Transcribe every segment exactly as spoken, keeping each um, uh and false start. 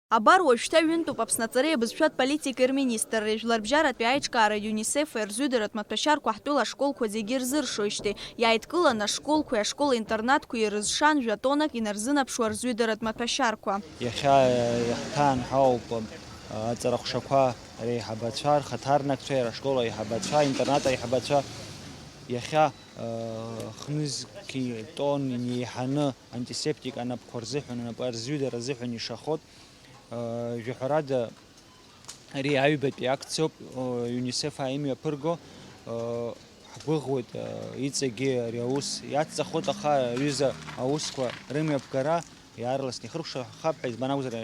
Абар уажәшьҭа ҩынтәуп Аԥсны аҵареи абызшәатә политикеи рминистрреи жәларбжьаратәи аиҿкаареи ЮНИСЕФ-и рзҩыдаратә маҭәашьарқәа ҳтәыла ашколқәа зегьы ирзыршоижьҭеи, иааидкыланы ашколқәеи ашкол-интернатқәеи ирызшан жәа-тоннак инарзынаԥшуа рзҩыдаратә маҭәашьарқәа. Иахьа иаҳҭаанҳауп аҵарахәшақәа реиҳабацәа, рхаҭарнакцәа, иара ашкол аиҳабацәа, аинтернат аиҳабацәа. Иахьа хнызқьи тонни инеиҳаны антисептик анапқәа рзыҳәан, анапы рзҩыдара азыҳәан ишахоит. Жәаҳәарада, ари аҩбатәи акциоуп, ЮНИСЕФ имҩаԥырго. Ҳгәыӷуеит, иҵегьы ари аус иацҵахоит, аха аҩыза аусқәа рымҩаԥгара иаарласны ихыркәшахап ҳәа, избан акәзар,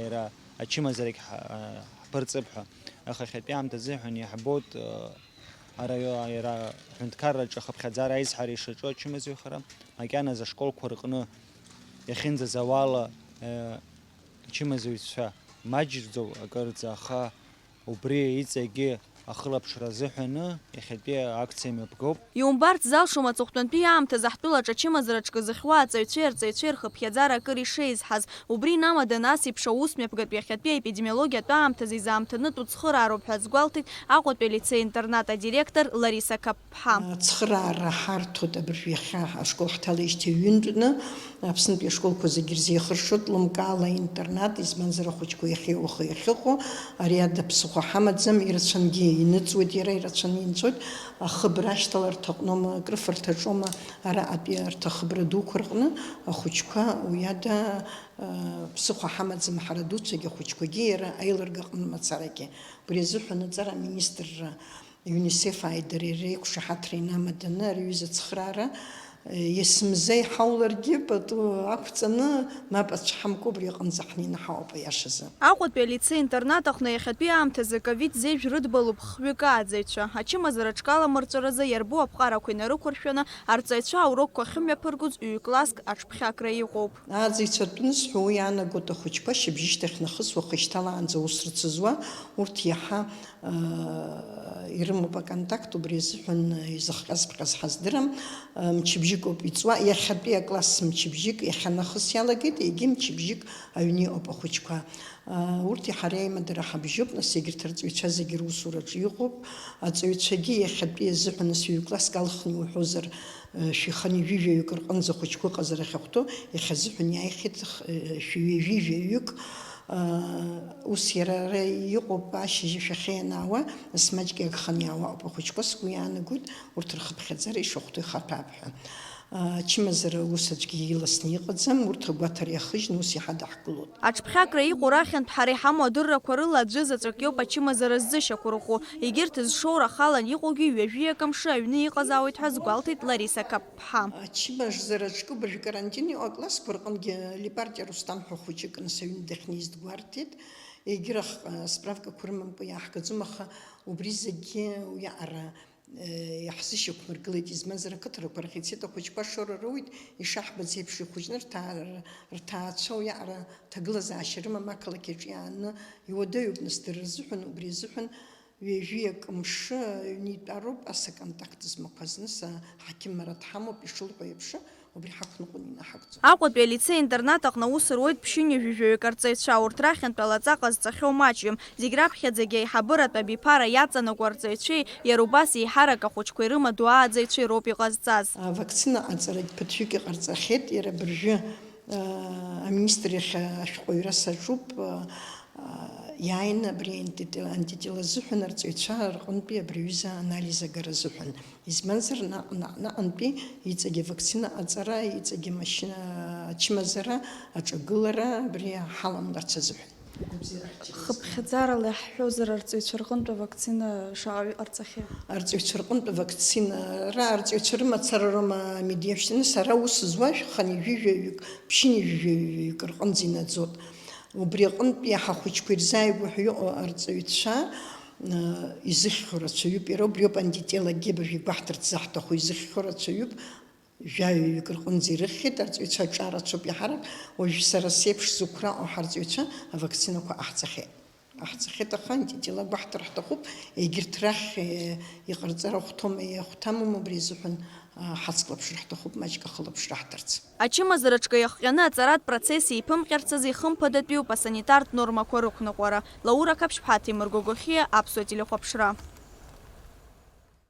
иара ачымазарагь ҳ-, ҳԥырҵып ҳәа. Аха иахьатәи аамҭазы ҳәа иаҳбоит, ара ио-, иара аҳәынҭқарраҿы ахыԥхьаӡара аизҳара ишаҿу ачымазаҩхара, макьаназы ашколқәа рҟны иахьынӡазауала, ачымазаҩцәа маҷӡоу акырӡа, аха убри иҵегьы ахылаԥшра азыҳәаны иахьатәи акциа мҩаԥгоуп. Иумбарц залшом, аҵыхәтәантәи аамҭазы ҳтәылаҿы ачымазара ҿкы зыхьуа аҵаҩцәеи арҵаҩцәеи рхыԥхьаӡара акыр ишеизҳаз. Убри инамаданы ас еиԥш аус мҩаԥгатә иахьатәи аепидемиологиатә аамҭазы изаамҭанытәу цхыраароуп ҳәа азгәалҭеит Аҟәатәи алицеи-интернат адиректор Лариса Қапԥҳа. Цхыраара ҳарҭоит абыржә иахьа ашкол ҳҭалеижьҭеи ҩынтәны. Аԥснытәи ашколқәа зегьы ирзеихыршоит, лымкаала аинтернат, избанзар ахәыҷқәа иахьеиуахо иахьыҟоу, ари ада ԥсыхәа ҳамаӡам, ирацәангьы иныҵуеит, иара ирацәаны инҵәоит, ахыбра ашьҭаларҭа аҟноума, акрыфарҭаҿоума, араҟатәи арҭ ахыбра дуқәа рҟны ахәыҷқәа уи ада, э, ԥсыхәа ҳамаӡам ҳара дуцәагьы, ахәыҷқәагьы, иара аилырга аҟны мацарагьы. Убри азыҳәан аҵара аминистрра ЮНИСЕФ-ааи дареи реиқәшаҳаҭра инамаданы ари аҩыза ацхыраара, э, есымза иҳауларгьы, пату ақәҵаны, мап ацәҳамкәа убри аҟынӡа ҳнеины ҳауп аиашазы. Аҟәатәи алицеи-интернат аҟны иахьатәи аамҭазы ковид зежә рыдбалоуп хҩык ааӡаҩцәа. Ачымазара ҿкаламырҵәаразы иарбоу аԥҟарақәа инарықәыршәаны, арҵаҩцәа аурокқәа ахьымҩаԥыргоз ҩ-класск аҽԥхьакра иҟоуп. Ааӡаҩцәа ртәы анысҳәо, уи иаанагоит ахәыҷқәа шьыбжьышьҭахь нахыс уахи шьҭала аанӡа аус рцызуа, урҭ иаҳа ирымоуп аконтакт, убри азыҳәан изыхҟьазԥҟьаз ҳаздырам. Мчыбжьык ауп иҵуа, иахьатәи акласс мчыбжьык, иахьа нахыс иалагеит, егьи мчыбжьык аҩны иҟоуп ахәыҷқәа. Урҭи ҳареи аимадара ҳабжьоуп, нас егьырҭ арҵаҩцәа зегьы русураҿы иҟоуп. Аҵаҩцәагьы иахьатәи азыҳәан, нас ҩ-класск алхны иуҳәозар, шәи-хынҩажәи жәаҩык рҟынӡа ахәыҷқәа ыҟазар ахьахәҭоу, иахьа азыҳәан иааихьеит х-, шәи-ҩажәи жәаҩык. Ус иара ара иҟоуп, ашьыжь ашәахьа ианаауа, нас маҷк иагхан иаауа ауп ахәыҷқәа, сгәы иаанагоит, урҭ рхыԥхьаӡара ишахәҭоу ихаҭәаап ҳәа. Ачымазара ус аӡәгьы иласны иҟаӡам, урҭ агәаҭара иахыжьны ус иҳадаҳкылоит. Аҽԥхьакра иҟоу рахьынтә ҳара иҳамоу адыррақәа рыла аӡәы заҵәык иоуп ачымазара ззышьақәырӷәӷәо, егьырҭ зшоу рахалан иҟоугьы ҩажәи акы мшы аҩны иҟазаауеит ҳәа азгәалҭеит Лариса Қапԥҳа. Ачымазара ҿкы быржә карантин иҟоу аклассқәа рҟынгьы Липартиа Русҭам ҳәа хәыҷык нас аҩны дахьнеиз дгәарҭеит. Егьырахь, э, справкақәа рымамкәа иааҳгаӡом, аха убри зегьы уиаҟара, э, иаҳзышьақәмыргылеит, измазар ақыҭарақәа рахь ицеит, ахәыҷқәа ашоура роуеит, ишаҳбац еиԥш ихәыҷны рҭаа-, рҭаацәа уиаҟара ҭагылазаашьа рымам, ақалақь аҿы иааны иуадаҩуп, нас дара рзыҳәан, убри азыҳәан ҩажәи акы мшы аҩны итәароуп, ас аконтакт змақәаз, нас аҳақьымара дҳамоуп, ишылҳәо еиԥш, убри ҳақәныҟәон инаҳагӡон. Аҟәатәи алицеи-интернат аҟны аус руеит ԥшьынҩажәи жәаҩык арҵаҩцәа, урҭ рахьынтә алаҵа ҟазҵахьоу маҷҩым. Зегь раԥхьаӡагьы аиҳабыратә абиԥара иаҵанакуа арҵаҩцәеи, иара убас еиҳарак ахәыҷқәа ирымадоу ааӡаҩцәеи роуп иҟазҵаз. Авакцина аҵарагь ԥыҭҩык иҟарҵахьеит, иара абыржәы, а, аминистр иахь ашәҟәыҩра саҿуп, а, а, иааины абри антитела, антитела азыҳәан арҵаҩцәа рҟынтәи абри аҩыза анализ агара азыҳәан. Избанзар, наҟ-, наҟ-, наҟынтәи иҵегьы авакцина аҵара, иҵегьы амашьына ачымазара, аҿагылара абри ҳаламларц азыҳәан. Хыԥхьаӡарала иаҳҳәозар, арҵаҩцәа рҟынтә авакцина шаҟаҩы ҟарҵахьеи? Арҵаҩцәа рҟынтә авакцина, ара арҵаҩцәа рымацара роума амедиашьҭаны, сара ус зуа шәханҩажәи жәаҩык, ԥшьынҩажәи жәаҩык рҟынӡа инаӡоит. Убри аҟынтә иаҳа ахәыҷқәа ирзааигәоу ҳәа иҟоу арҵаҩцәа, э, изыхьхьоу рацәаҩуп. Иара убриоуп антителагьы абыржә игәаҳҭарц заҳҭаху, изыхьхьоу рацәаҩуп. Жәаҩаҩык рҟынӡа ирыхьхьеит, арҵаҩцәа аҿарацәоуп иаҳарак. Уажә сара сеиԥш зықәра ыҟоу ҳарҵаҩцәа авакцинақәа аҳҵахьеит. Аҳҵахьеит, аха антитела гәаҳҭар ҳҭахуп, егьырҭ рахь, э, иҟарҵар ахәҭоума, иахәҭамума, убри азыҳәан Ҳацклаԥшыр ҳҭахуп, маҷк ахылаԥшра ҳҭарц. Ачымазараҿгьы иахҟьаны аҵаратә процесс еиԥымҟьарц азы ихымԥадатәиуп асанитартә нормақәа рықәныҟәара. Лаура Қаԥшьԥҳа, Ҭемыр Гогохиа, Аԥсуа телехәаԥшра.